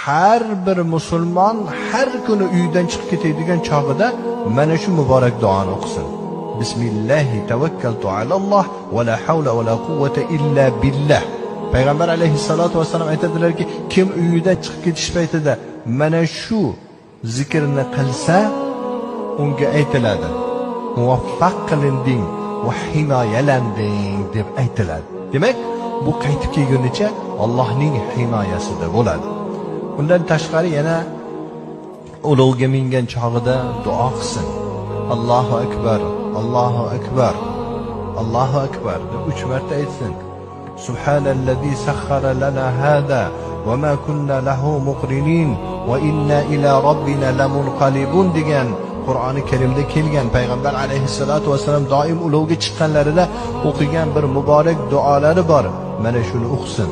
Har bir musulmon har kuni uydan chiqib ketadigan chog'ida mana shu muborak duoni o'qisin. Bismillahi tavakkaltu alalloh va la havla va la quvvata illa billah. Payg'ambar alayhissalatu vassalam aytadilarki, kim uyidan chiqib ketish paytida mana shu zikrni qilsa, unga aytiladi: muvaffaq qilinding va himoyalanding deb aytiladi. Demak, bu qaytib kelgunicha Allohning himoyasida bo'ladi. Undan tashqari yana ulovga mingan chog'ida duo qilsin. Allohu akbar, Allohu akbar, Allohu akbar deb 3 marta aytsin. Subhanallazi sakhkhara lana hada va ma kunna lahu muqrinin va inna ila robbina lamunqalibun degan Qur'oni Karimda kelgan payg'ambar alayhissalatu vassalam doim ulovga chiqqanlarida o'qigan bir muborak duolari bor. Mana shuni o'qisin.